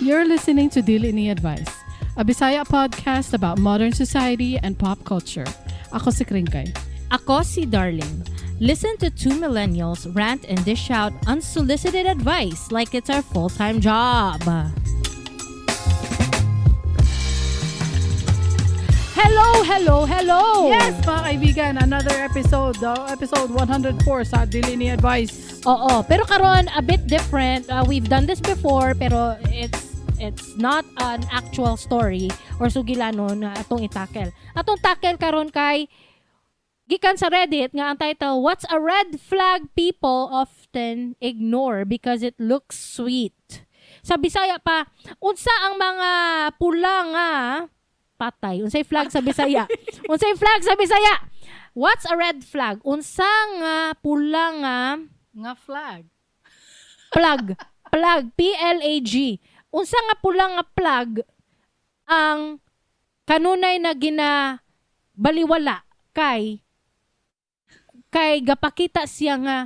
You're listening to Dili Ni Advice, a Bisaya podcast about modern society and pop culture. Ako si Kringkay. Ako si Darling. Listen to two millennials rant and dish out unsolicited advice like it's our full-time job. Hello, hello, hello! Yes, mga kaibigan, another episode, episode 104 sa Dili Ni Advice. Oo, pero karon a bit different. We've done this before, pero it's not an actual story or sugilanon na atong itakel. Atong takel karon kay gikan sa Reddit nga ang title, "What's a Red Flag People Often Ignore Because It Looks Sweet?" Sa Bisaya pa, unsa ang mga pula nga patay? Unsay flag sa Bisaya? Unsay flag sa Bisaya? What's a red flag? Unsa nga pula nga Nga flag. Plug. Plug. PLAG. Unsa nga pula nga plug ang kanunay na gina baliwala kay gapakita siya nga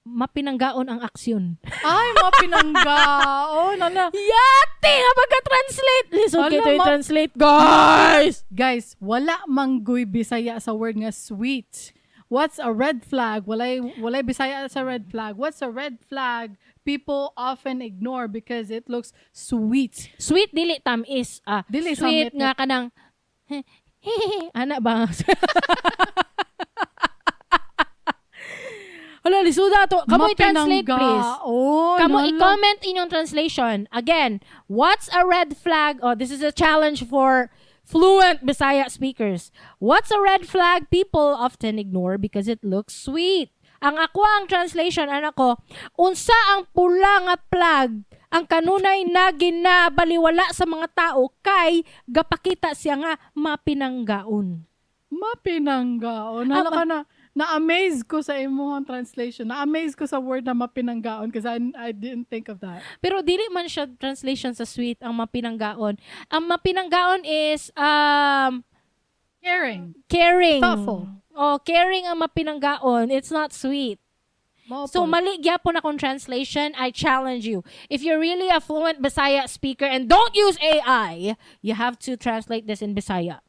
mapinanggaon ang aksyon? Ay, mapinanggaon. Ano? Yati nga pagka-translate. Lisod Ala, kay to i-translate, guys. Guys, wala mangguy Bisaya sa word nga sweet. What's a red flag? Walay Bisaya sa red flag. What's a red flag people often ignore because it looks sweet? Sweet dili tamis. Ah, Dili sweet samit nga kanang ana ba? Hala, lisuda to. Kamo i-translate, please. Oh, Kamo i-comment inyong translation. Again, what's a red flag? Oh, this is a challenge for fluent Bisaya speakers. What's a red flag people often ignore because it looks sweet? Ang ako ang translation, anak ko, unsa ang pula nga flag ang kanunay na ginabaliwala sa mga tao kay gapakita siya nga mapinanggaon? Mapinanggaon. Hala ka na. Na-amaze ko sa imong translation. Na-amaze ko sa word na mapinanggaon because I didn't think of that. Pero dili man siya translation sa sweet ang mapinanggaon. Ang mapinanggaon is Caring. Caring. Thoughtful. Oh, caring ang mapinanggaon. It's not sweet. Mao So po. Mali gyapon akong translation. I challenge you. If you're really a fluent Bisaya speaker and don't use AI, you have to translate this in Bisaya.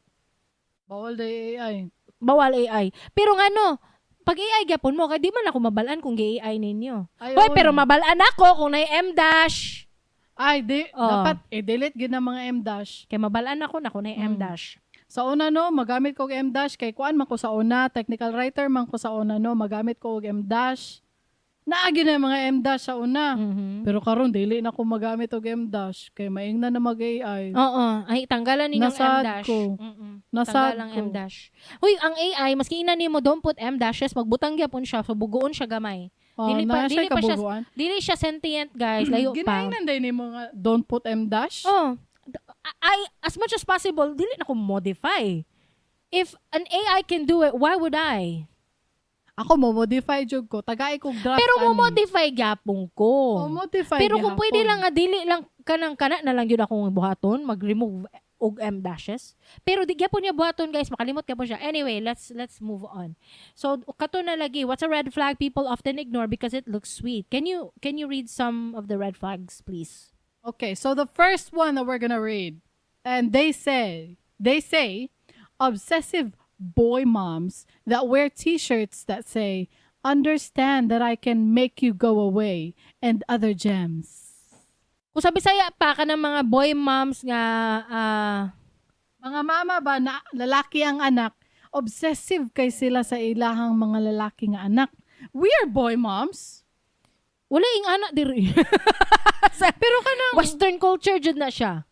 Bawal day AI. Bawal AI. Pero ngano, pag AI gyapon mo, kay di man ako mabalaan kung gi-AI ninyo. Ay, Hoy, oo pero na. mabalaan ako kung na M dash. Ay, di, Oh. dapat i-delete gid ang mga M dash. Kay mabalaan ako na kung na M dash. Sa una no, magamit ko og M dash kay kuan man ko sa una, technical writer man ko sa una no, magamit ko og M dash. Naagi na yung mga M dash sa una. Pero karon dili na ko magamit og M dash kay maingna na mag-AI. Oo. Ay, tanggalan ninyong M Nasad dash. ko. Nasad Tanggal ang ko. M dash. Uy, ang AI, maski ina nimo don't put M dashes, magbutang gyapon siya, so bugoon siya gamay. Oh, Dili pa na siya dili pa siya kabuguan. Dili siya sentient, guys. Layo pa. Ginaingnan day nimo nga don't put M dash. Oh. I as much as possible dili na ko modify. If an AI can do it, why would I? Ako mo modify jud ko. Tagay ko draft Pero mo ani. modify gyapon ko. Oh, modify Pero kung gihapon. pwede lang nga dili lang kanang kana na lang yun akong buhaton, mag-remove og M dashes. Pero di gyapon niya buhaton, guys, makalimot gyapon siya. Anyway, let's move on. So kato na lagi, what's a red flag people often ignore because it looks sweet? Can you read some of the red flags, please? Okay, so the first one that we're gonna read, and they say, obsessive boy moms that wear T-shirts that say, "Understand that I can make you go away," and other gems. Kung sa Bisaya pa ka ng mga boy moms nga Mga mama ba na lalaki ang anak, obsessive kay sila sa ilahang mga lalaki nga anak. We are boy moms. Wala ing anak diri. Pero kanang Western culture jud na siya.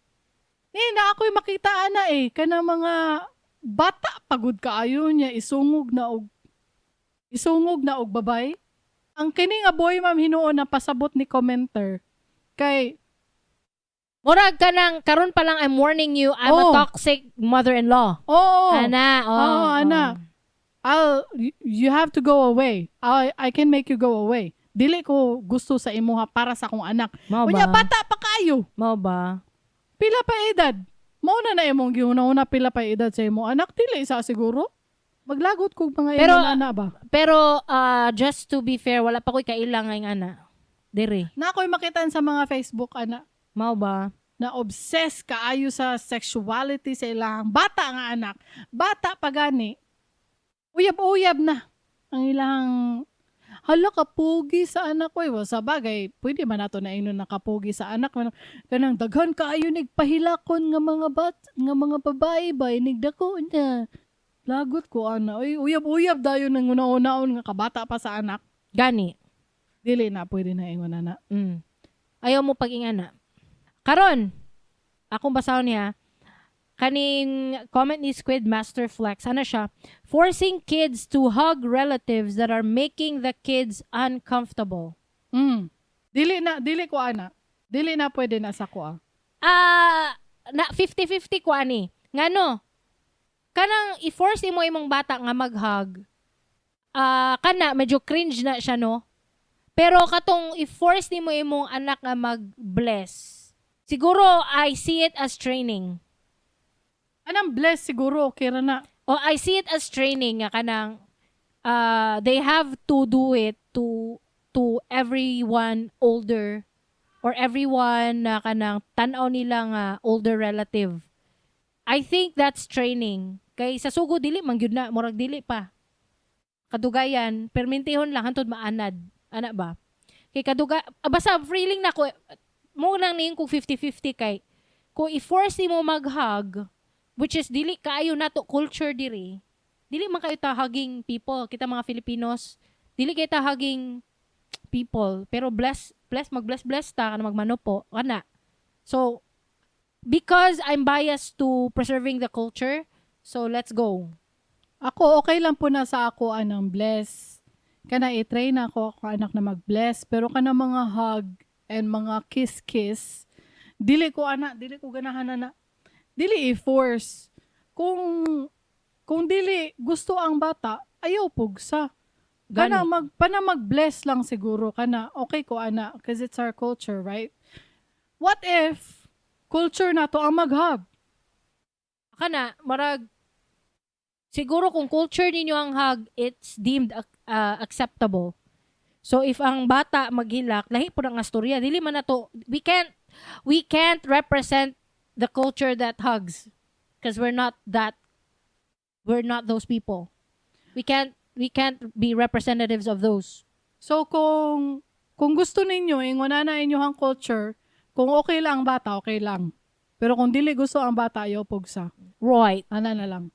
Eh, na ako'y makita ana eh. Kanang mga bata pagod kaayo niya isungog na og babay. Ang kini nga boy ma'am hinuon na pasabot ni commenter kay Murag ka nang karon pa lang I'm warning you, I'm a Oh. toxic mother-in-law. Oo. Ana, oh. Oo, ana. You have to go away. I can make you go away. Dili ko gusto sa imuha para sa akong anak. Mao Unya ba? bata pa kaayo. Mao ba? Pila pa edad? Mao na na imong gihuna-huna pila pa edad sa imong anak dili isa siguro. Maglagot kog mga Pero- imong ana ba. Pero just to be fair, wala pa ko'y kailang ngayong ana. Diri. Na ako'y makitaan sa mga Facebook ana. Mao ba? Na obsessed kaayo sa sexuality sa ilang bata nga anak. Bata pa gani. Uyab-uyab na ang ilang, "Hala, kapogi sa anak ko." Well, sa bagay, pwede man nato na ingnon na kapogi sa anak. Kanang daghan kaayo nagpahilakon nga mga bat nga mga babae ba inigdako niya. Lagot ko ana. Uy, uyab-uyab dayon nang una-unaon nga kabata pa sa anak. Gani. Dili na pwede na ingon ana. Ayaw mo pag-ingana. Karon, akong basahon niya, kaning comment ni Squid Master Flex, ano siya? "Forcing kids to hug relatives that are making the kids uncomfortable." Dili na, dili ko ana. Dili na pwede na sa ko ah. Ah, na 50-50 ko ani. Ngano? Kanang i-force imo imong bata nga mag-hug. Ah, kana medyo cringe na siya, no. Pero katong i-force nimo imong anak nga mag-bless. Siguro I see it as training. Anang bless siguro okay ra na. O I see it as training nga kanang they have to do it to everyone older or everyone na kanang tan-aw nila nga older relative. I think that's training. Kay sa sugo dili man gyud na, murag dili pa. Kadugayan, permintihon lang hantod maanad. Ana ba? Kay basta feeling na ko mo nang ning kung 50-50 kay kung i-force nimo mag-hug, which is dili kaayo nato culture diri. Dili man kayo ta hugging people, kita mga Filipinos. Dili kay ta hugging people, pero bless bless, mag-bless bless ta kana magmano po kana. So because I'm biased to preserving the culture, so let's go. Ako, okay lang po na sa ako anang bless. Kana i-train ako ako anak na mag-bless, pero kana mga hug and mga kiss-kiss, dili ko ana, dili ko ganahan ana. Dili i-force. Kung dili gusto ang bata, ayaw pugsa. Kana Gani. Mag pana mag-bless lang siguro kana okay ko ana because it's our culture, right? What if culture na to ang mag-hug? Kana marag siguro kung culture ninyo ang hug, it's deemed acceptable. So if ang bata maghilak, lahi po ang astorya. Dili man nato, we can't represent the culture that hugs because we're not those people. We can't be representatives of those. So kung gusto ninyo ingon na inyong culture, kung okay lang ang bata, okay lang. Pero kung dili gusto ang bata, ayaw pugsa. Ana na lang.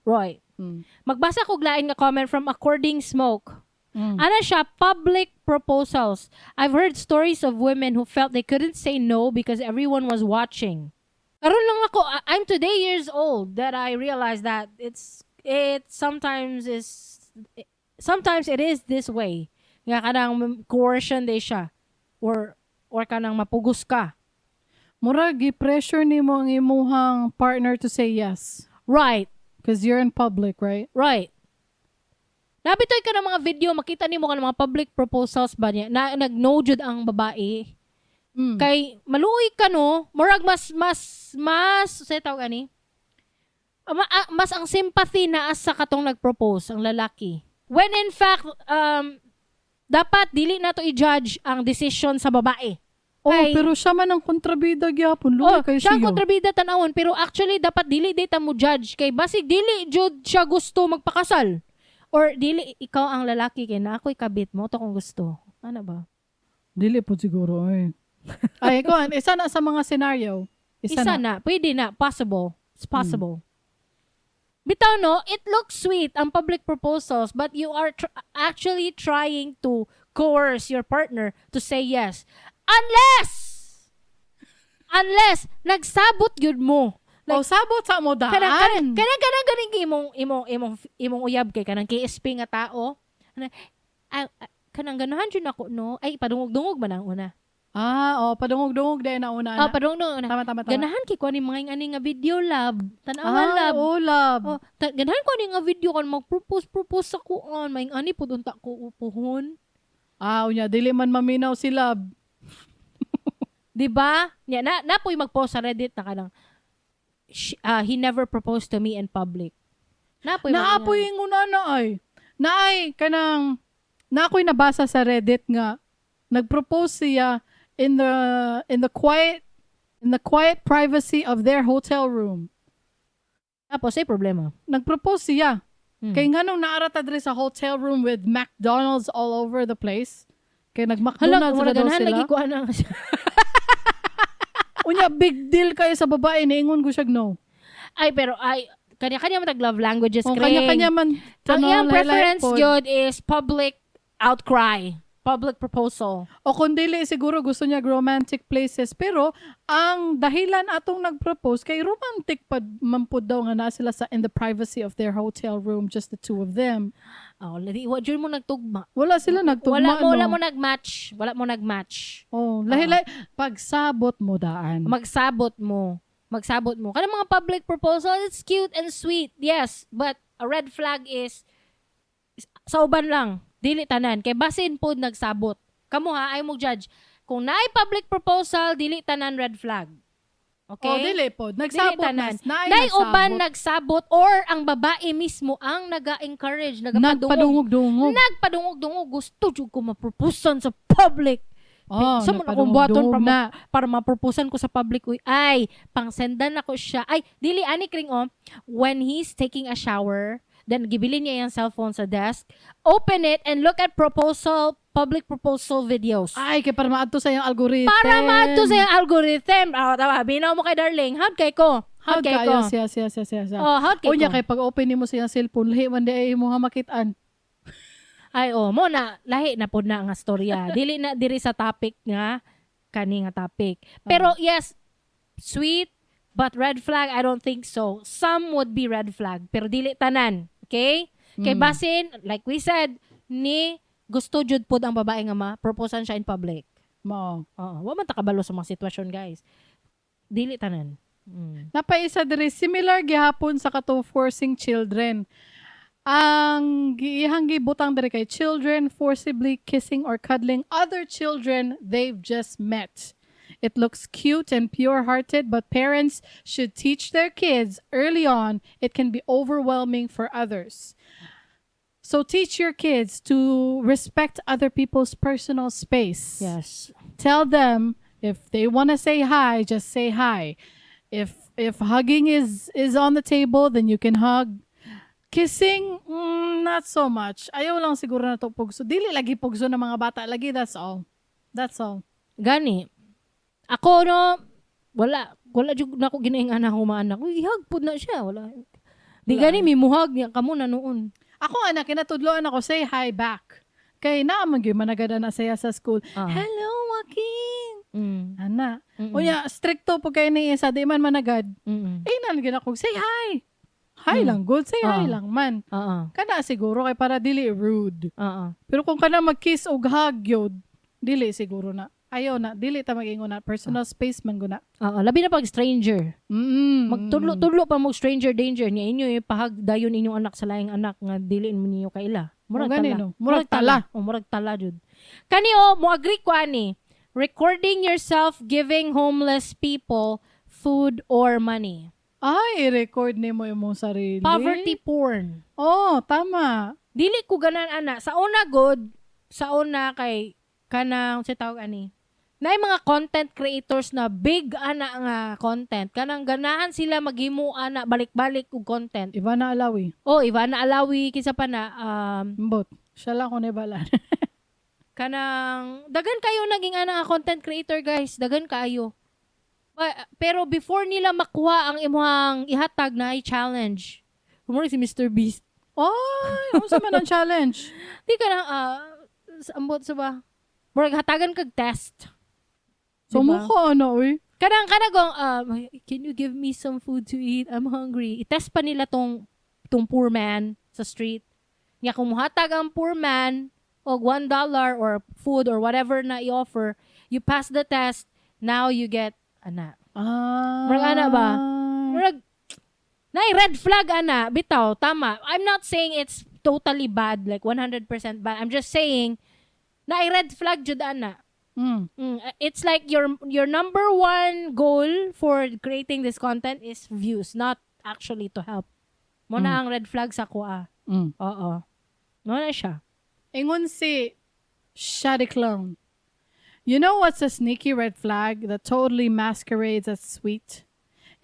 Magbasa kog lain nga comment from According Smoke. Ana siya, "Public proposals. I've heard stories of women who felt they couldn't say no because everyone was watching." Karon lang ako, I'm today years old that I realized that it sometimes it is this way. Nga kanang coercion day siya or kanang mapugos ka. Murag gi-pressure nimo ang imuhang partner to say yes. Because you're in public, right? Right. Nabitoy ka ng mga video, makita nimo ka ng mga public proposals ba niya, na nag-no jud ang babae. Kay maluoy ka, no, murag mas mas mas sa tawag ani? Mas ang sympathy naa sa katong nag-propose, ang lalaki. When in fact, dapat dili nato i-judge ang decision sa babae. Oh, pero siya man ang kontrabida gyapon. Luoy Oh, kay siya ang siya. kontrabida tan-awon, pero actually dapat dili dita mo judge kay basig dili jud siya gusto magpakasal. Or dili ikaw ang lalaki kay na ako'y kabit mo to kung gusto. Ano ba? Dili po siguro ay. Ay, ikaw, isa na sa mga scenario. Isa, Isa, na. na. Pwede na. Possible. It's possible. Bitaw, no, it looks sweet ang public proposals, but you are actually trying to coerce your partner to say yes. Unless nagsabot gyud mo. Oh, sabot sa mo daan. Kanang ganing imong uyab kay kanang KSP nga tao. Ana, ay, ay, kanang ganahan jud ako, no. Ay, padungog-dungog man ang una. Ah, oh, padungog-dungog dahil na una. Ah, padungog una. Tama. Ganahan kay ko ani mga ani nga video, love. Tan-awa, Ah, love. oh, love. Oh, ganahan ko ani nga video kan mag-propose propose sa kuan, may ani pud unta ko upuhon. Ah, unya, dili man maminaw si love. 'Di ba? Nya na napoy mag-post sa Reddit na kanang "He never proposed to me in public." Napoy Naapoy yung una na ay. Naay, kanang, na ako'y nabasa sa Reddit nga, nag-propose siya in the quiet In the quiet privacy of their hotel room. Tapos ay problema. Nagpropose siya. Kay nganong naa ra ta diri sa hotel room with McDonald's all over the place. Kay Hala, nag-McDonald's mura na daw ganahan sila. lagi ko ana. Unya, big deal kayo sa babae. Niingon ko siya, no. Ay, pero ay kanya-kanya man tag love languages, O, Kring. kanya-kanya man. Ang Ano, iyang lahi-lahi preference pod. gyud is public outcry, public proposal. O kung dili, siguro gusto niya romantic places. Pero, ang dahilan atong nag-propose, kay romantic pa man pud daw nga naa sila sa in the privacy of their hotel room, just the two of them. Oh, ladi wa jud mo nagtugma. Wala sila nagtugma, Wala no? mo nagmatch, wala mo nagmatch. Oh, lahi-lahi. Pagsabot mo daan. Magsabot mo. Magsabot mo. Kanang mga public proposal, it's cute and sweet. Yes, but a red flag is sa uban lang. Dili tanan kay basin pod nagsabot. Kamo ha, ay mo judge. Kung naay public proposal, dili tanan red flag. Okay? Oh, dili pod. Dili Nagsabot na. tanan. Naay Nay uban nagsabot. nagsabot or ang babae mismo ang naga-encourage, nagapadungog. Nagpadungog-dungog. Nagpadungog-dungog, gusto jud ko maproposan sa public. Oh, Sa mo na akong buhaton nagpadungog-dungog para, na. para maproposan ko sa public, uy. Ay, pangsendan ako siya. Ay, dili ani, Kring, oh. When he's taking a shower, then gibilin niya yung cellphone sa desk, open it and look at proposal, public proposal videos. Ay, kay para maadto sa iyang algorithm. Para maadto sa iyang algorithm. Oh, tama, binaw mo kay darling. How'd kay ko? How'd How'd kay ko? kayo siya, siya, siya, siya, siya. Oh, how'd kay Unya ko? kay pag open nimo sa iyang cellphone, lahi man di ay imo nga makit-an. Ay, oh, mo na lahi na pod na nga storya. Dili na diri sa topic nga kani nga topic. Pero yes, sweet but red flag, I don't think so. Some would be red flag pero dili tanan. Okay? Kay basin, like we said, ni gusto jud pod ang babae nga ma-proposan siya in public. Mao. Oo, wa man ta kabalo sa mga sitwasyon, guys. Dili tanan. Napaisa diri, similar gihapon sa kato forcing children. Ang giihang gibutang diri kay children forcibly kissing or cuddling other children they've just met. It looks cute and pure-hearted, but parents should teach their kids early on it can be overwhelming for others. So teach your kids to respect other people's personal space. Tell them if they want to say hi, just say hi. If hugging is on the table, then you can hug. Kissing, not so much. Ayaw lang siguro na to pugso. Dili lagi pugso ng mga bata. Lagi, that's all. That's all. Gani. Ako no, wala wala jud nako ginaing anak ko mga anak. Uy, ihag pud na siya, wala. Di Wala. gani mi muhag niya kamo na noon. Ako anak, kinatudloan ako, say hi back. Kay naaman gyud managada na saya sa school. "Hello, Joaquin." Ana. Unya, stricto po kay ni isa, di man managad. Eh, nan gid ako, say hi. Hi lang, good. Say hi lang man. Kana siguro kay para dili rude. Pero kung kana mag-kiss og hug yun, dili siguro na. Ayaw na, dili ta mag-ingon na. Personal space man guna. Oo, labi na pag stranger. Magtudlo-tudlo pa mo stranger danger niya inyo ipahag dayon inyong anak sa laing anak nga dili mo ninyo kaila. Murag O, gani, tala. no? Murag tala. O murag tala jud. Kani oh, mo agree ko ani. Recording yourself giving homeless people food or money. Ay, i-record nimo imong sarili. Poverty porn. Oh, tama. Dili ko ganan ana. Sa una good, sa una kay kanang sa tawag ani. Naay mga content creators na big ana nga content. Kanang ganahan sila maghimo ana balik-balik og content. Ivana Alawi. Oh, Ivana Alawi kinsa pa na Mbot. Siya lang ko balan. Kanang dagan kayo naging ana nga content creator, guys, dagan kaayo. Pero before nila makuha ang imuhang ihatag na challenge. Kumurag si Mr. Beast. Oy, unsa man ang challenge? Di ka na, ambot sa ba? Murag hatagan kag test. So Diba? mukha ano, uy. Kanang kanagong, "Can you give me some food to eat? I'm hungry." I-test pa nila tong poor man sa street. Nga kung muhatag ang poor man og $1 or food or whatever na i-offer, you pass the test, now you get ana. Murag ana ba? Murag nay red flag ana, bitaw, tama. I'm not saying it's totally bad, like 100% bad. I'm just saying na red flag jud ana. It's like your number one goal for creating this content is views, not actually to help. Mo na ang red flag sa kuha. Oo. Mo na siya. Ingon si Shady Clown. You know what's a sneaky red flag that totally masquerades as sweet?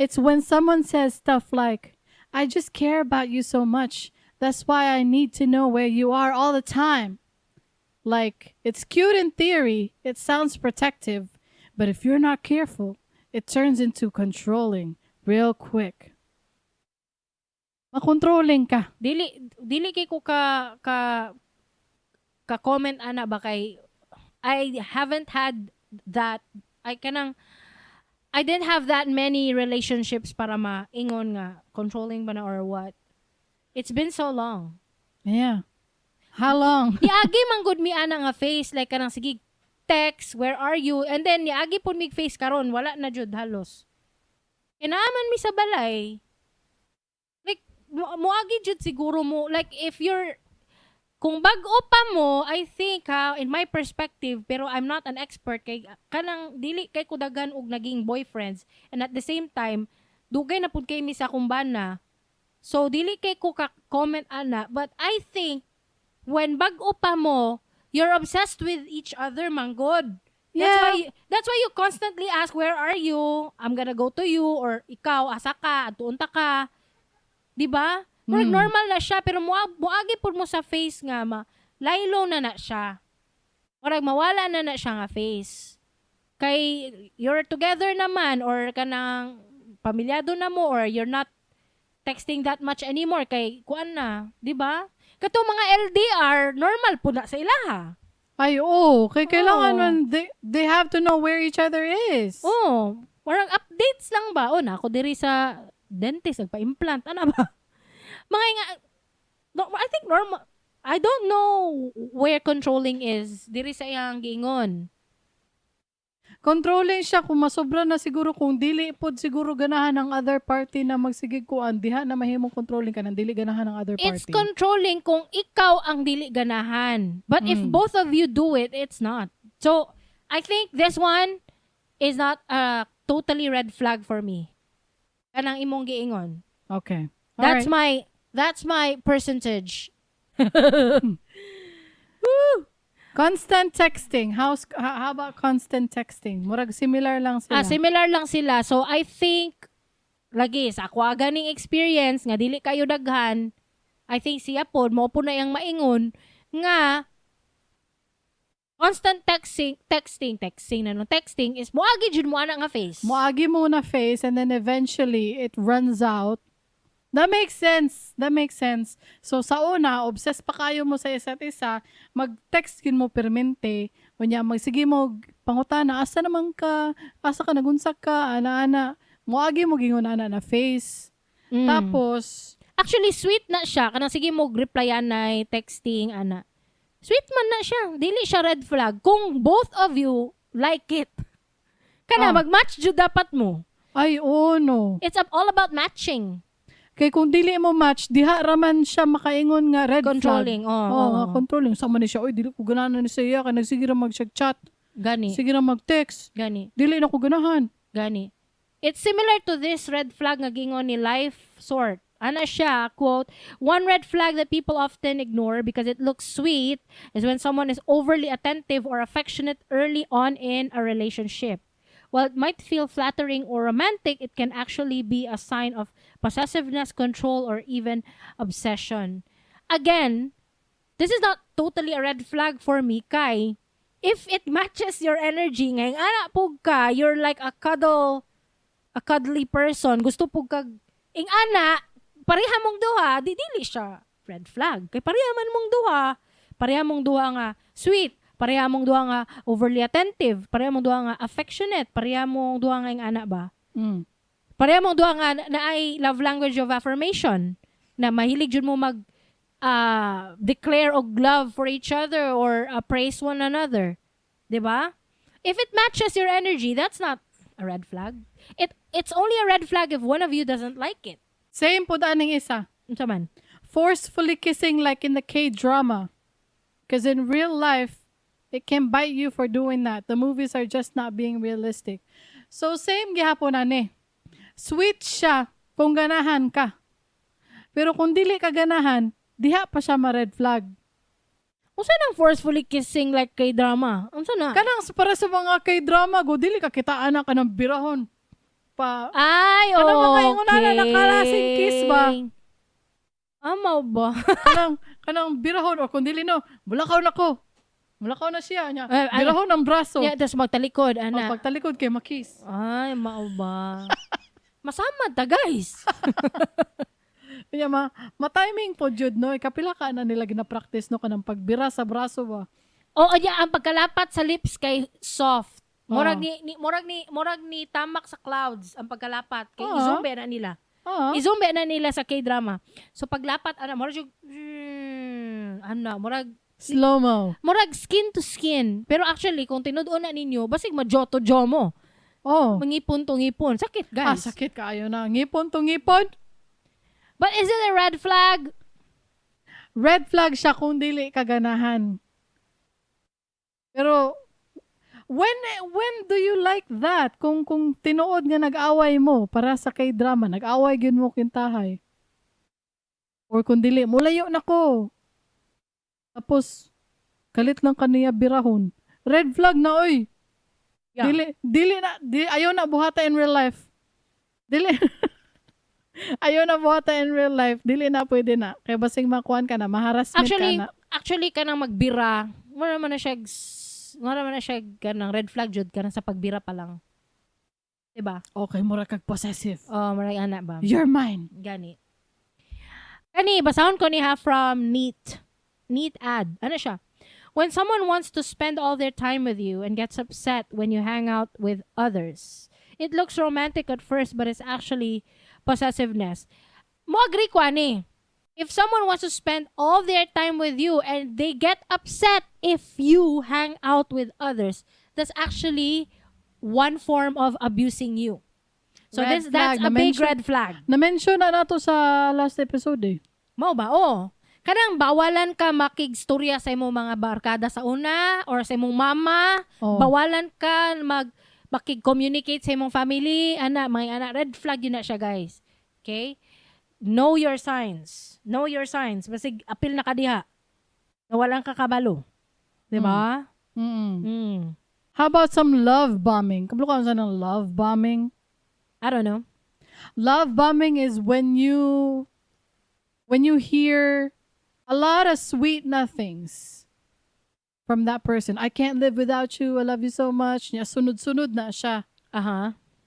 It's when someone says stuff like, "I just care about you so much. That's why I need to know where you are all the time." Like, it's cute in theory, it sounds protective, but if you're not careful, it turns into controlling real quick. Makontrolling ka. Dili kay ko ka comment ana ba kay I haven't had that, I kanang I didn't have that many relationships para maingon nga controlling ba na or what. It's been so long. Yeah. How long? Niagi man gud mi ana nga face, like kanang sige text, "Where are you?" And then niagi pud mig face karon wala na jud halos. Kay naa man mi sa balay. Like moagi jud siguro mo, like if you're kung bag-o pa mo, I think ha, in my perspective, pero I'm not an expert kay kanang dili kay ko daghan og naging boyfriends and at the same time dugay na pud kay mi sa akong bana. So dili kay ko ka comment ana, but I think when bag-o pa mo, you're obsessed with each other man gud. That's why you constantly ask, "Where are you? I'm gonna go to you," or "Ikaw, asa ka? Adtuon ta ka." 'Di ba? Murag normal na siya pero muagi pud mo sa face nga ma laylo na na siya. Murag mawala na na siya nga face. Kay you're together naman or kanang pamilyado na mo or you're not texting that much anymore kay kuan na, 'di ba? Katong mga LDR, normal pud na sa ilaha. Ay, oo. Kay kailangan Oo. Man, they have to know where each other is. Oh, parang updates lang ba? Oh, na ako diri sa dentist nagpa-implant ana ba? Mga nga no, I think normal. I don't know where controlling is diri sa iyang giingon. Controlling siya kung masobra na siguro, kung dili pod siguro ganahan ang other party na magsigig kuan diha na mahimong controlling ka nang dili ganahan ang other party. It's controlling kung ikaw ang dili ganahan. But if both of you do it, it's not. So, I think this one is not a totally red flag for me. Kanang imong giingon. Okay. All That's right. my percentage. Constant texting. How about constant texting? Murag similar lang sila. Ah, similar lang sila. So I think lagi sa ako ganing experience nga dili kayo daghan, I think siya pod mao po na iyang maingon nga constant texting, texting, texting na no, texting is moagi jud mo ana nga face. Moagi mo na face and then eventually it runs out. That makes sense. That makes sense. So sa una, obsessed pa kayo mo sa isa't isa, mag-text gyud mo permente, unya magsige mo pangutana, "Asa naman ka? Asa ka, nagunsa ka?" Ana-ana. Moagi mo gingon ana na face. Tapos Actually, sweet na siya kanang sige mo reply anay texting ana. Sweet man na siya. Dili siya red flag kung both of you like it. Kana mag-match jud dapat mo. Ay, oh no. It's all about matching. Kay kung dili mo match, diha raman siya makaingon nga red Controlling. flag. Oh, Oh, nga controlling. Sama ni siya, "Oy, dili ko ganahan ni siya kay nagsige ra mag chat. Gani. Sige ra mag-text. Gani. Dili na ko ganahan." Gani. It's similar to this red flag nga gingon ni Life Sort. Ana siya, quote, "One red flag that people often ignore because it looks sweet is when someone is overly attentive or affectionate early on in a relationship. While it might feel flattering or romantic, it can actually be a sign of possessiveness, control, or even obsession." Again, this is not totally a red flag for me kay if it matches your energy ngayong ana pug ka, you're like a cuddly person, gusto pug kag ing ana, pareha mong duha, di dili siya red flag. Kay pareha man mong duha, pareha mong duha nga sweet, pareha mong duha nga overly attentive, pareha mong duha nga affectionate, pareha mong duha nga ing ana ba? Pareha mong duha nga na ay love language of affirmation na mahilig jud mo mag declare og love for each other or praise one another. 'Di ba? If it matches your energy, that's not a red flag. It's only a red flag if one of you doesn't like it. Same po aning isa. Unsa man? Forcefully kissing like in the K-drama. Because in real life, it can bite you for doing that. The movies are just not being realistic. So same gihapon ani. Sweet siya kung ganahan ka. Pero kung dili ka ganahan, diha pa siya ma-red flag. Unsa nang forcefully kissing like K-drama? Unsa na? Kanang para sa mga K-drama, go dili ka kita anak kanang birahon. Pa Ay, okay. Kanang mga ingon ana, nakalasing kiss ba? Mao ba? Kanang birahon o kung dili no, mulakaw na ko. Mulakaw na siya nya. Eh, ano? Birahon ang braso. Yeah, tapos magtalikod, O, ana. pagtalikod kay makis. Ay, mao ba? Masama ta, guys. Kanya ma timing po jud no, kapila ka na nila gina-practice no kanang pagbira sa braso ba. Oo, yeah, ang pagkalapat sa lips kay soft. Murag Oo. ni tamak sa clouds ang pagkalapat kay Oo. izumbe na nila. Izumbe na nila sa K-drama. So paglapat ana murag jud, ana murag Slow mo. murag skin to skin. Pero actually kung tinud-on na ninyo, basig majoto jo mo. Oh. Mangipon to ngipon. Sakit, Ah, guys. sakit kaayo na. Ngipon to ngipon. But is it a red flag? Red flag siya kung dili ka ganahan. Pero when do you like that? Kung tinuod nga nag-away mo para sa K-drama, nag-away gyud mo kintahay. Or kung dili, mulayo na ko. Tapos kalit lang kaniya birahon. Red flag na oy. Yeah. Dili dili na di, ayaw na buhata in real life. Dili ayaw na buhata in real life. Dili na pwede na. Kaya basing makuan ka na, maharassment Actually, ka na. actually kanang magbira, wala man na siya kanang red flag jud kanang sa pagbira pa lang. 'Di ba? Okay, mura kag possessive. Oh, murag ana ba? You're mine. Gani. Kani, basahon ko niya from Neat. Neat ad. Ano siya? When someone wants to spend all their time with you and gets upset when you hang out with others, it looks romantic at first, but it's actually possessiveness. Mo agree ko ani. If someone wants to spend all their time with you and they get upset if you hang out with others, that's actually one form of abusing you. So Red this that's flag. a big Na-mention- red flag. Na-mention na nato sa last episode eh. Mao ba? Oo. Kanang bawalan ka makigstorya sa imong mga barkada sa una or sa imong mama, Oh. bawalan ka makig-communicate sa imong family, ana, mga ana, red flag yun na siya, guys. Okay? Know your signs. Know your signs. Basig apil na ka diha. Nawalan ka kabalo. 'Di ba? How about some love bombing? Kabalo ka sa ng love bombing? I don't know. Love bombing is when you hear a lot of sweet nothings from that person. "I can't live without you. I love you so much." Nya sunod-sunod na siya.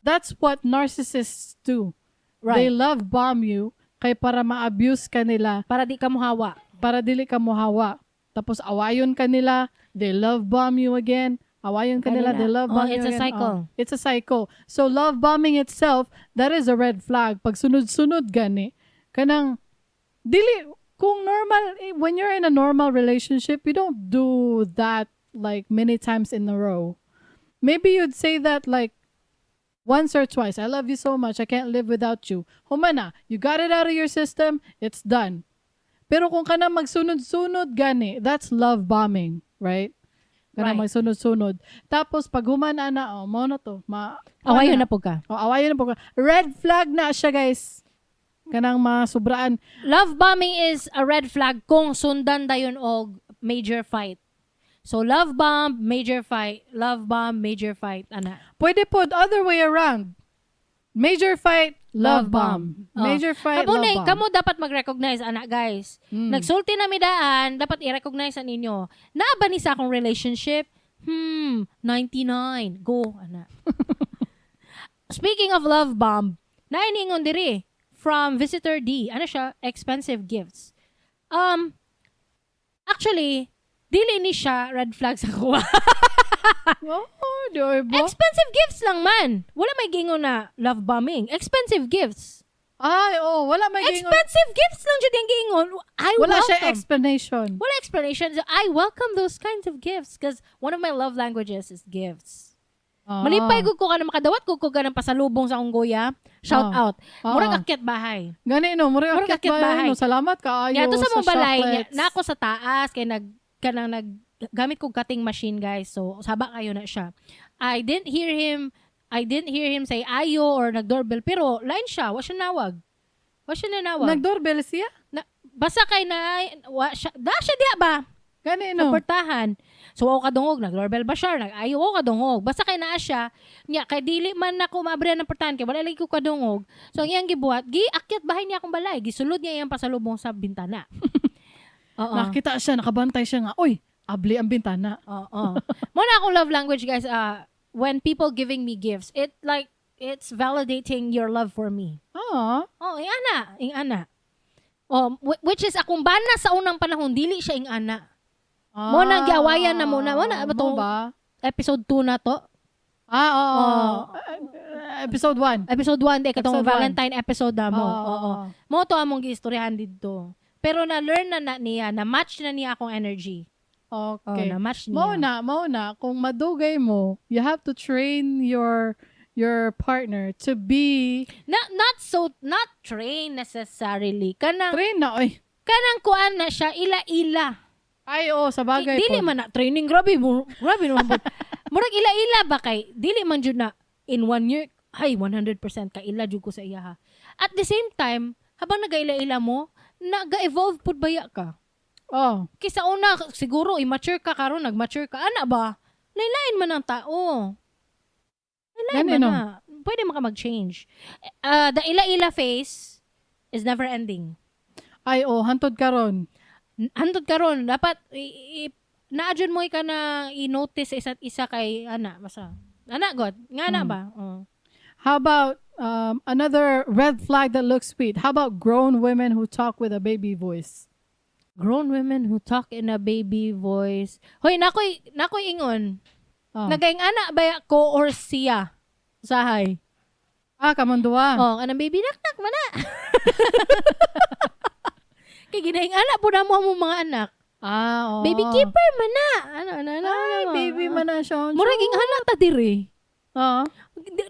That's what narcissists do. They love bomb you kay para ma-abuse ka nila, Para di ka muhawa. Para dili ka muhawa. Tapos awayon ka nila, they love bomb you again. Awayon ka nila, Kanila. they love Oh, bomb you it's a again. cycle. Oh, it's a cycle. So love bombing itself, that is a red flag. Pag sunod-sunod gani, kanang dili kung normal eh, when you're in a normal relationship, you don't do that like many times in a row. Maybe you'd say that like once or twice. "I love you so much. I can't live without you." Humana, you got it out of your system, it's done. Pero kung kana magsunod-sunod gani, that's love bombing, right? Kana magsunod-sunod. Tapos pag humana na, oh, mao na to. Awayon na po ka. Oh, awayon na po ka. Red flag na siya, guys. Kanang masubraan. Love bombing is a red flag kung sundan dayon og major fight. So love bomb, major fight, love bomb, major fight, ana. Pwede po the other way around. Major fight, love Love bomb. bomb. Major fight, Kamo love na, bomb. kamo dapat mag-recognize ana, guys. Nagsulti na mi daan, dapat i-recognize sa ninyo. Naa ba ni sa akong relationship? 99. Go, ana. Speaking of love bomb, naay niingon diri from Visitor D. Ano siya? Expensive gifts. Actually, dili ni siya red flag sa kuha. Oh, di ay ba? Expensive gifts lang man. Wala may gingon na love bombing. Expensive gifts. Ay, oh, wala may gingon. Expensive gifts lang jud yung giingon. I Wala siya welcome. explanation. Wala explanation. So, I welcome those kinds of gifts because one of my love languages is gifts. Malipay gud ko ka na makadawat gud ko ka ng pasalubong sa akong guya. Shout out. Murag akyat bahay. Gani no, murag Murag akyat akyat bahay. bahay. No. Salamat kaayo Nya to sa mong balay, nya, chocolates. na ako sa taas kay nag kanang nag gamit kog cutting machine, guys. So saba kayo na siya. I didn't hear him say ayo or nag doorbell, pero line siya, wa siya nawag. Wa siya nanawag. Nag-doorbell siya? Na, basta kay na wa siya, da siya diya ba? Gani no. Sa portahan. So, ako kadungog, nag-doorbell ba siya? Nag-ayo ko kadungog. Basta kay naa siya, nya, kay dili man ako maabrihan ng portahan, kay wala lagi ko kadungog. So, ang iyang gibuhat, gi-akyat bahay niya akong balay. Gisulod niya iyang pasalubong sa bintana. Oo. Nakita siya, nakabantay siya nga, "Uy, abli ang bintana." Oo. Mo na akong love language, guys. When people giving me gifts, it like, it's validating your love for me. Ah. Oh, ing-ana, ing-ana. Oh, which is akong bana sa unang panahon dili siya ing-ana. Mo na giawayan na mo na. Mo na, Mo ba? Episode 2 na to. Ah, oo. Oo. Episode 1. Episode 1 de katong Episode 1. Valentine episode na mo. Oo. Mo to among giistoryahan didto. Pero na learn na, na niya, na match na niya akong energy. Oh, na match niya. Mao na, kung madugay mo, you have to train your partner to be Not so not train necessarily. Kanang Train na, oy. Kanang kuan na siya ila-ila. Ay, oh, sa bagay Dili po. man na training, grabe mo, grabe naman po. Murag ila-ila ba kay dili man jud na in one year ay 100% ka ila jud ko sa iya ha. At the same time, habang nagaila-ila mo, naga-evolve pud baya ka. Oh. Kaysa una siguro immature ka, karon nag-mature ka ana ba? Lailain man ang tao. Lailain Gani, man no? na. Pwede man ka mag-change. The ila-ila phase is never ending. Ay, oh, hantod karon. Hantod karon dapat naa jud mo ka na i-notice sa isa't isa kay ana basta ana god nga na ba, oh. How about another red flag that looks sweet? How about grown women who talk with a baby voice? Grown women who talk in a baby voice. Hoy, nakoy ingon. Oh. Nagaing ana ba ko or siya sahay? Ah, kamong duwa. Oh, anang baby naknak man na kay ginaing ana po na mo among mga anak. Ah, oo. Baby keeper man na ano ano ano, Ay, ano. baby man na siya. Murag ing ana ta diri. Oo.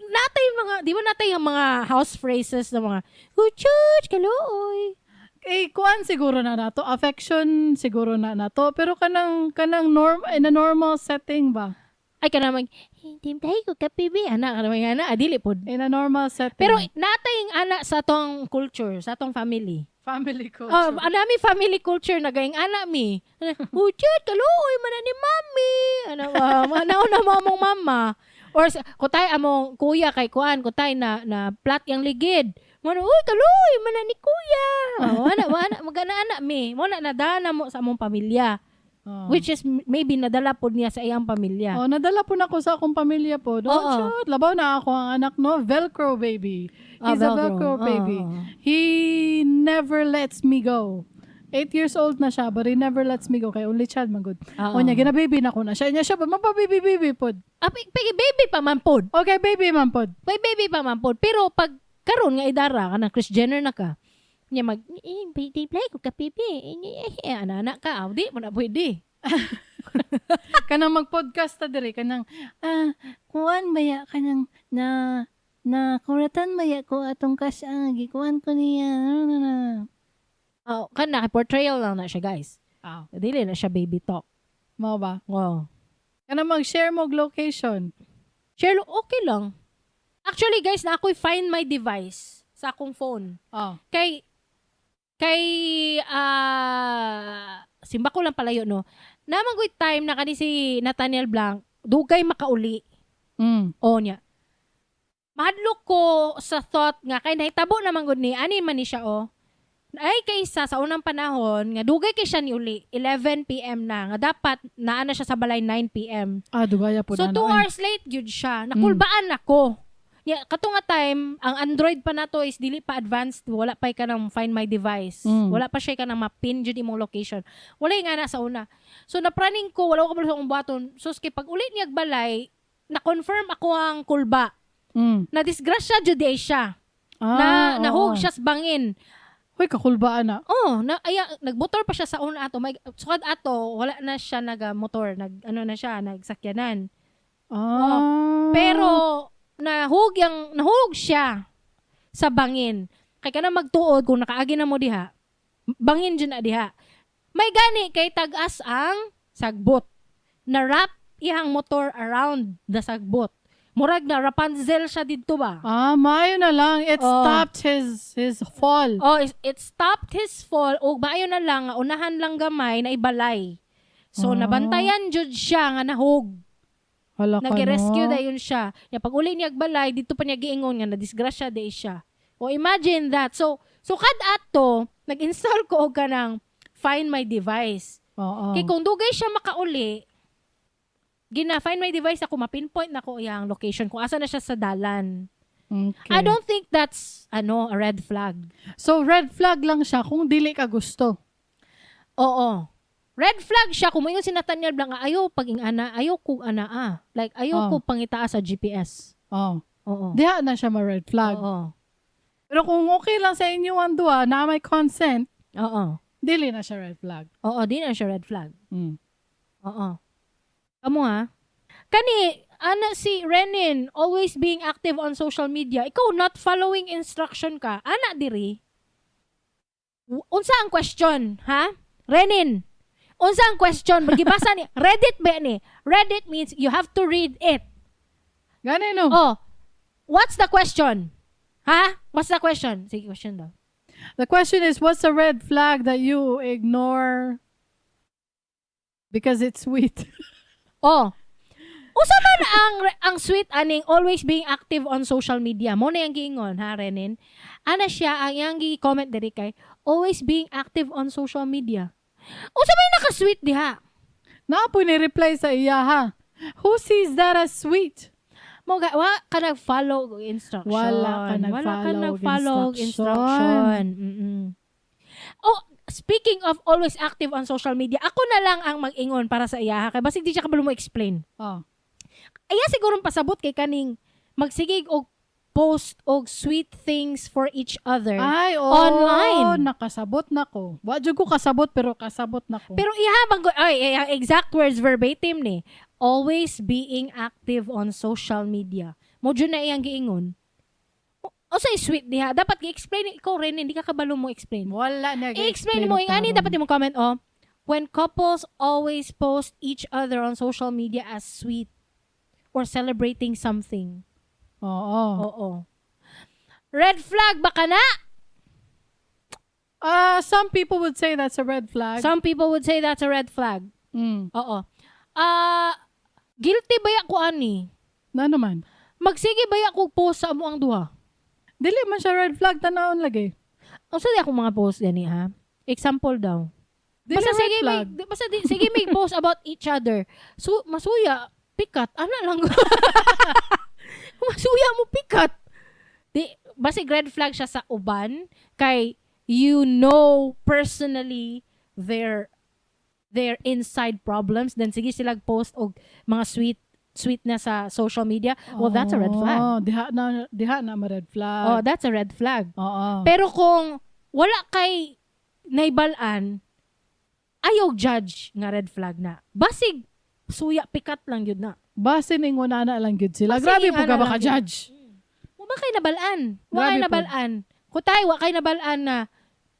Natay mga, di ba natay ang mga house phrases na mga, "Huchuch, kaluoy." Eh, kuan siguro na nato. Affection siguro na nato. Pero kanang norm, in a normal setting ba? Ay, kanang mag, "Timplahi ko kape, be." Ana, kanang mga ana, ah, dili pod. In a normal setting. Pero natay ang ana sa atong culture, sa atong family. Family culture. Oh, ang dami family culture na gayong ana mi. "Huchut, kaluoy man na ni mami." Ano, nauna mo among mama. Or kutay among kuya kay kuan, kutay na plat yang ligid. Mano, "Uy, kaluoy man na ni kuya." Oh, ana, ana, magana ana mi. Mo na nadana mo sa among pamilya. Oh. Which is maybe nadala pod niya sa iyang pamilya. Oh, nadala po na ako sa akong pamilya po. No, Oo. shoot, labaw na ako ang anak, no? Velcro baby. Ah, He's a Velcro. Velcro baby. Oo. He never lets me go. 8 years old na siya, but he never lets me go. Kay only child man good. Oo. O niya, gina-baby na ko na siya. Niya siya, mapababy baby pod. Ah, baby pa man pod. Okay, baby man pod. May baby pa man pod. Pero pag karon nga idara ka na Kris Jenner na ka, niya mag eh, baby play ko ka baby. Eh, eh, ana ana ka, ah, di mo na pwede. Kanang mag-podcast ta diri kanang kuan baya kanang na kuratan baya ko atong cash ang gikuan ko niya. Na, na, na. Oh, kana kay portrayal lang na siya, guys. Ah, Dili na siya baby talk. mao ba? Wow. Kanang mag-share mo og location. Share okay lang. Actually, guys, na ako'y find my device sa akong phone. Oh. Kay simba ko lang palayo no. Naman ko'y time na kani si Nathaniel Blanc dugay makauli. O niya. Mahadlok ko sa thought nga kay nahitabo naman gud ni ani man ni siya oh. Ay kaysa sa unang panahon nga dugay kay siya ni uli 11 PM na nga dapat naa na siya sa balay 9 PM. Ah, dugaya po So na. 2 na, ay. hours late gyud siya. Nakulbaan ako. Ya, kato nga time, ang Android pa nato is dili pa advanced, wala pa ka ng find my device. Wala pa siya ka ng mapin jud imong location. Wala nga na sa una. So napraning ko, wala ko kabalo sa akong buhaton. So kay pag uli niya balay, na-confirm ako ang kulba. Na disgrasya jud di siya. Ah, Na oo. nahug siya sa bangin. Hoy, kakulbaan na. Oh, na aya nagmotor pa siya sa una ato. May sukad ato, wala na siya nag-motor, nag ano na siya, nagsakyanan. Ah. Pero nahug siya sa bangin. Kay kana magtuod kung nakaagi na mo diha, bangin jud na diha. May gani kay tag-as ang sagbot. Na wrap iyang motor around the sagbot. Murag na Rapunzel siya didto ba? Ah, maayo na lang. It Oh. stopped his fall. Oh, it stopped his fall og maayo na lang nga unahan lang gamay na ibalay. So nabantayan jud siya nga nahog. Hala ka, Nag-rescue no? dayon siya. Ya pag uli niya balay dito pa niya giingon nga nadisgrasya day siya. O imagine that. So kad ato nag-install ko og kanang Find My Device. Kay kung dugay siya makauli, gina Find My Device ako, ma-pinpoint na ko iyang location kung asa na siya sa dalan. I don't think that's ano, a red flag. So, red flag lang siya kung dili ka gusto. Oo. Red flag siya kung moingon si Nathaniel Blanc nga, ayaw pag ana, ayaw ko ana ah. Like ayaw ko pangitaa sa GPS. Oo. Diha na siya ma-red flag. Pero kung okay lang sa inyo ang duha, na may consent, dili na siya red flag. Oo, di na siya red flag. Oo. Kamo ha? Kani, ana si Renin, always being active on social media. Ikaw, not following instruction ka. Ana diri. Unsa ang question, ha? Renin, unsa ang question? Magibasa ni, Reddit ba ni? Reddit means you have to read it. Gani no? Oh, what's the question? Ha? What's the question? Sige, question daw. The question is, what's a red flag that you ignore because it's sweet? Oh. Usa man ang sweet aning always being active on social media. Mo na yung giingon ha, Renin. Ana siya ang iyang gi-comment diri kay always being active on social media. Usa man naka-sweet diha? Naa po ni reply sa iya ha. Who sees that as sweet? Mo ga wa ka nag-follow og instruction. Wala ka Wala ka nag-follow og nag-follow og instruction. instruction. Oh, speaking of always active on social media, ako na lang ang mag-ingon para sa iya ha, kay basig di siya kabalo mo explain. Aya siguro pasabot kay kaning magsigig og post og sweet things for each other. Ay, oo. Online. Nakasabot na ko. Wa jud ko kasabot pero kasabot na ko. Pero ihabang ko, ay, ay, ang exact words verbatim ni, always being active on social media. Mo jud na iyang giingon. O sa sweet diha, dapat gi-explain ikaw rin, hindi ka kabalo mo explain. Wala na. I-explain mo yung ani dapat imong comment oh. When couples always post each other on social media as sweet or celebrating something. Oo. Oo. Red flag ba ka na? Some people would say that's a red flag. Some people would say that's a red flag. Oo. Ah, guilty ba ko ani? Na naman. Magsige ba ko post sa amo ang duha? Dili man siya red flag tanawon lagi. Ang sa akong mga post gani ha. Example daw. Dili Basta red sige may flag. Basta sige may post about each other. So masuya pikat ana lang. Masuya mo pikat. Di basta red flag siya sa uban kay you know personally their inside problems, then sige sila post og mga sweet sweet na sa social media. Well, that's a red flag. Oh, diha na ma red flag. Oh, that's a red flag. Oo. Pero kung wala kay naibalaan, ayaw judge nga red flag na. Basig suya pikat lang yun na. Basin ingon na lang gyud sila. Basin Grabe po ingana ka ba lang ka gyud. judge? Wa ba kay nabalaan? Wa kay Grabe po. nabalaan. Kutay, wa kay nabalaan na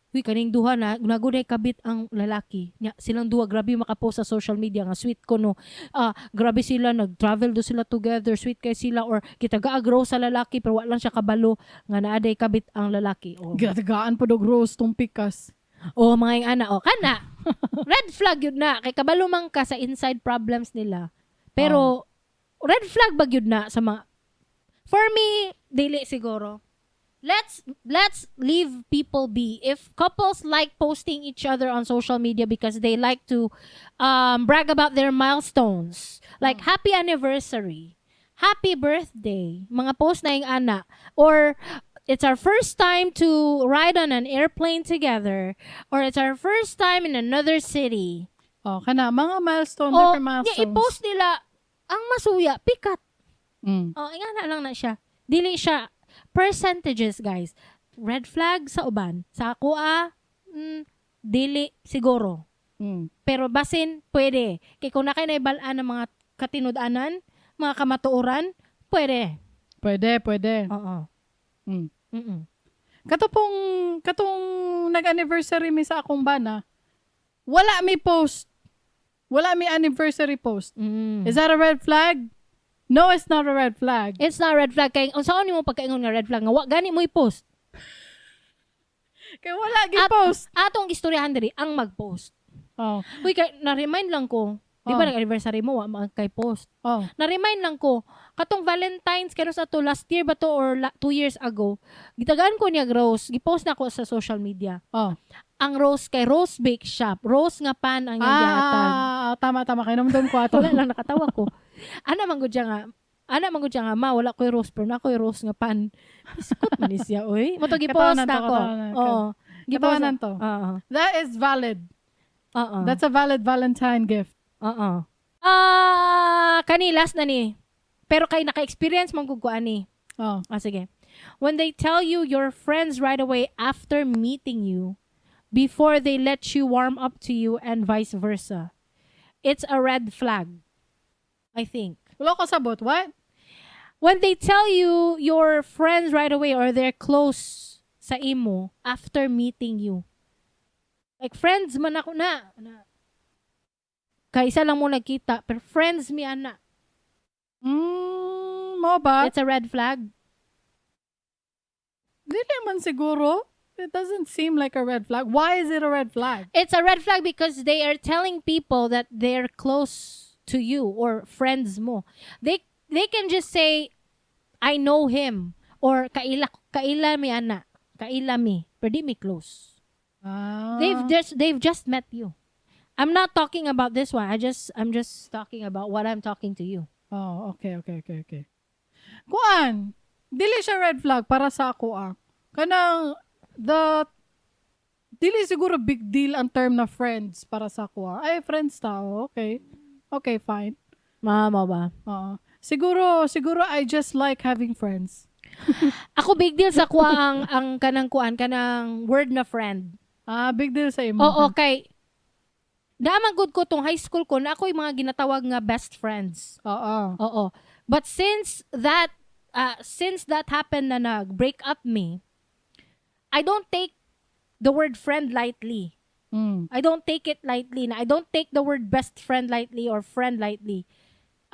uy, kaning duha na nagunay kabit ang lalaki. Nya, silang duha grabe makapost sa social media nga sweet ko no. Ah, grabe sila nag-travel do sila together, sweet kay sila or kita gaagro sa lalaki pero wa lang siya kabalo nga naaday kabit ang lalaki. Oh. Gatagaan po dog rose tong pikas. O mga yung ana, o kana. Red flag yun na kay kabalo man ka sa inside problems nila. Pero red flag ba yun na sa mga. For me, dili siguro. Let's leave people be. If couples like posting each other on social media because they like to brag about their milestones, like happy anniversary, happy birthday, mga post na yung ana, or it's our first time to ride on an airplane together, or it's our first time in another city. Oh, kana mga milestone, O, different nya, milestones. I-post nila ang masuya, pikat. Oh, ingana lang na siya. Dili siya percentages, guys. Red flag sa uban. Sa ako ah, dili siguro. Pero basin pwede. Kay kung na kay naibalaan ng mga katinud-anan, mga kamatuoran, pwede. Pwede, pwede. Oo. Kato pong, katong nag-anniversary mi sa akong bana, wala mi post. Wala mi anniversary post. Is that a red flag? No, it's not a red flag. It's not a red flag kay unsaon nimo pagkaingon nga red flag nga wa gani mo i-post? Kay wala gi-post. Atong istoryahan diri ang mag-post. Oh. Uy, kay, na-remind lang ko. Di ba Oh. nag-anniversary mo, wa man kay post. Oh. Na-remind lang ko, katong Valentine's, kano sa to, last year ba to or 2 years ago, gitagaan ko niya rose, gipost na ko sa social media. Oh. Ang rose kay Rose Bake Shop. Rose nga pan ang iyang gihatag. Ah, tama, tama. Kahinumdom ko ato. Wala lang, nakatawa ko. Ana man gud siya nga, "Ma, wala ko'y rose pero na ko'y rose nga pan." Iskot man ni siya, oy. Mo to gipost Katawanan na to, ko. Katawanan. Oo. Gipost. Katawanan to. Oo. That is valid. Oo. That's a valid Valentine gift. Oo. Ah, kani last na ni. Pero kay naka-experience man gud ko ani. Oh. Ah, sige. When they tell you your friends right away after meeting you, before they let you warm up to you and vice versa, it's a red flag, I think. Wala ko sabot. What? When they tell you your friends right away or they're close sa imo after meeting you. Like friends man ako na. Kaysa lang mo nagkita, pero friends mi ana. Mo ba? It's a red flag. Dili man siguro. It doesn't seem like a red flag. Why is it a red flag? It's a red flag because they are telling people that they're close to you or friends mo. They can just say, "I know him," or "Kaila kaila mi ana." Kaila mi. Pero di mi close. Ah. They've just met you. I'm not talking about this one. I'm just talking about what I'm talking to you. Oh, okay. Kuan, dili siya red flag para sa ako ah. Kanang dili siguro big deal ang term na friends para sa ako ah. Ay, friends tao. Okay. Okay, fine. Mama ba? Oo. Siguro I just like having friends. Ako, big deal sa kuha ang kanang kuan, kanang word na friend. Ah, big deal sa imo. Oo, kay Dama good ko tong high school ko na ako'y mga ginatawag nga best friends. Oo. Oo. But since that happened na nag-break up me, I don't take the word friend lightly. I don't take it lightly. Na I don't take the word best friend lightly or friend lightly.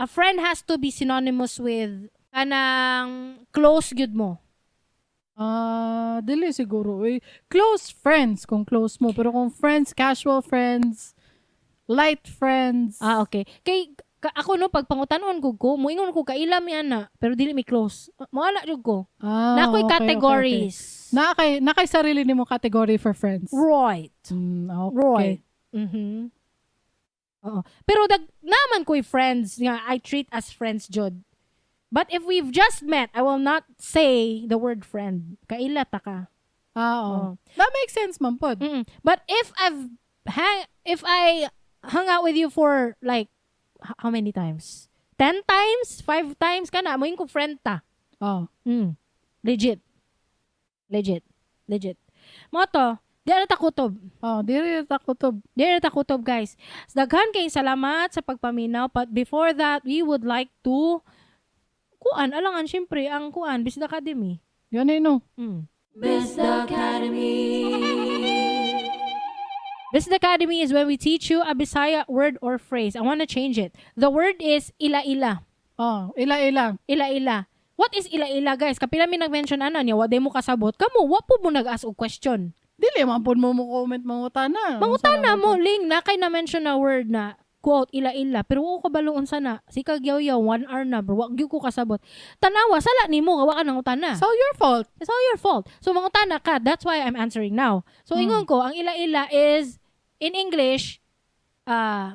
A friend has to be synonymous with kanang close gyud mo. Ah, dili siguro. Eh. Close friends kung close mo. Pero kung friends, casual friends, light friends. Ah, okay. Kay ako no, pag pangutanon ko, moingon ko kaila mi ana, pero dili mi close. Mo ana jud ko. Ah, Na ako'y categories. Okay. Na kay sarili nimo category for friends. Right. Okay. Right. Oo. Pero dag naman ko'y friends nga I treat as friends jud. But if we've just met, I will not say the word friend. Kaila ta ka. Ah, oo. Oo. That makes sense man pod. But if I hung out with you for like how many times? 10 times? 5 times ka na, mo ko friend ta. Oh. Legit. Legit. Legit. Mo to, di na ta kutob. Oh, dili ta kutob. Di na ta kutob, guys. Daghan kayong salamat sa pagpaminaw. But before that, we would like to kuan, alangan syempre ang kuan, Bisda Academy. Yan eh, no. Bisda Academy. Bisda Academy is when we teach you a Bisaya word or phrase. I want to change it. The word is ila-ila. Oh, ila-ila. Ila-ila. What is ila-ila, guys? Kapila mi nag-mention ana niya, wa mo kasabot. Kamo, wa po mo nag-ask og question. Dili man pud mo mo comment, mangutana. Mangutana mo, Ling, na kay na-mention na word na quote ila-ila, pero wa ko kabalo unsa na. Sikag yaw-yaw, 1 hour na, bro. Wa gyud ko kasabot. Tanawa, sala nimo, nga wa ka nangutana. It's all your fault. It's all your fault. So, mangutana ka. That's why I'm answering now. So, ingon ko, ang ila-ila is, in English,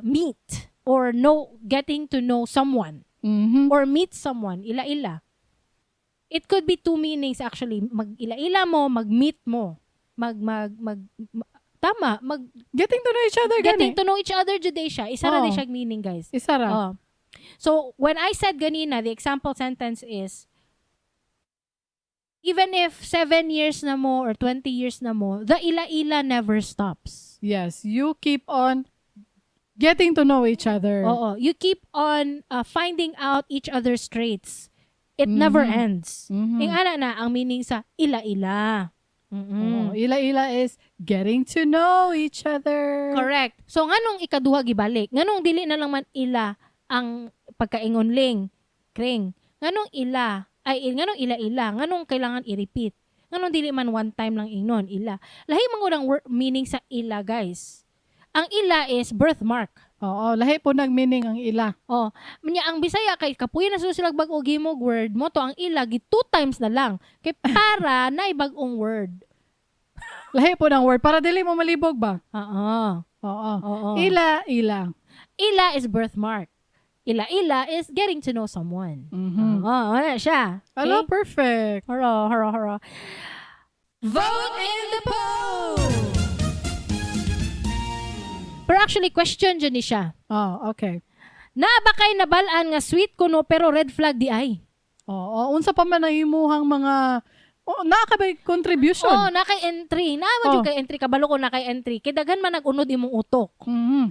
meet or know, getting to know someone or meet someone, ila-ila. It could be two meanings actually. Mag-ila-ila mo, mag-meet mo. Mag, mag, mag, tama, mag, Getting to know each other, getting gani. To know each other, jud siya. Isa ra Oo. Di siya meaning, guys. Isa ra. Oh. So, when I said ganina, the example sentence is, even if 7 years na mo or 20 years na mo, the ila-ila never stops. Yes, you keep on getting to know each other. Oo. You keep on finding out each other's traits. It never ends. Ing ana na ang meaning sa ila-ila. Oo, ila-ila is getting to know each other. Correct. So nganong ikaduha gibalik? Nganong dili na lang man ila ang pagkaingon ling, kring? Nganong ila ay nganong ila-ila? Nganong kailangan i-repeat? Nganong dili man one time lang ingnon ila? Lahi man gud ang meaning sa ila, guys. Ang ila is birthmark. Oo, lahi po nag meaning ang ila. Oh, nya ang Bisaya kay kapuya na sila bag-o gimog word mo to ang ila gi two times na lang kay para na bag-ong word. Lahi po ng word para dili mo malibog ba? Oo. Oo. Oo. Ila, ila. Ila is birthmark. Ila ila is getting to know someone. Oo, wala siya. Okay? Hello, perfect. Haro, haro, haro. Vote in the poll! Pero actually, question dyan ni siya. Oh, okay. Na ba kay nabal-an nga sweet kuno pero red flag di ay? Oo, unsa pa man ang imuhang mga, oh, naa ka ba contribution? Oh, na kay entry. Na man jud Oh. kay entry, kabalo ko na kay entry. Kay daghan man nag-unod imong utok.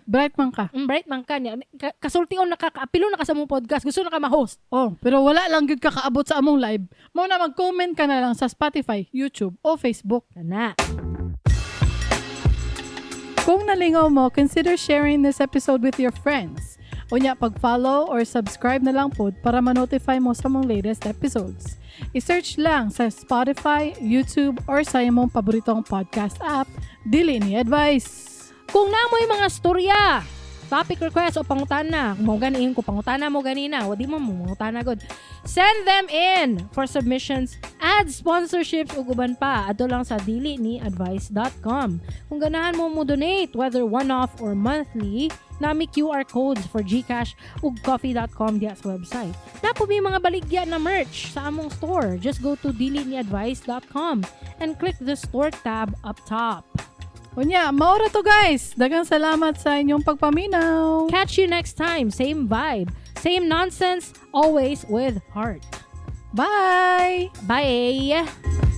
Bright man ka. Bright man ka niya. Kasultion na ka, kaapilo na ka sa mong podcast. Gusto na ka ma-host. Oh, pero wala lang gyud ka kaabot sa among live. Mao na mag-comment ka na lang sa Spotify, YouTube o Facebook. Kana. Kung nalingaw mo, consider sharing this episode with your friends. Unya, pag-follow or subscribe na lang pod para ma-notify mo sa mong latest episodes. I-search lang sa Spotify, YouTube, or sa imong paboritong podcast app, Dili Ni Advice. Kung namoy mga storya, topic request o pangutana, kung mo ganiin ko pangutana mo ganina, o di mo mo mangutana god. Send them in for submissions, add sponsorships ug uban pa. Adto lang sa diliniadvice.com. Kung ganahan mo mo donate whether one-off or monthly, nami QR codes for GCash ug coffee.com diya sa website. Napo may mga baligya na merch sa among store. Just go to diliniadvice.com and click the store tab up top. Unya, maura to, guys. Daghang salamat sa inyong pagpaminaw. Catch you next time. Same vibe, same nonsense, always with heart. Bye! Bye!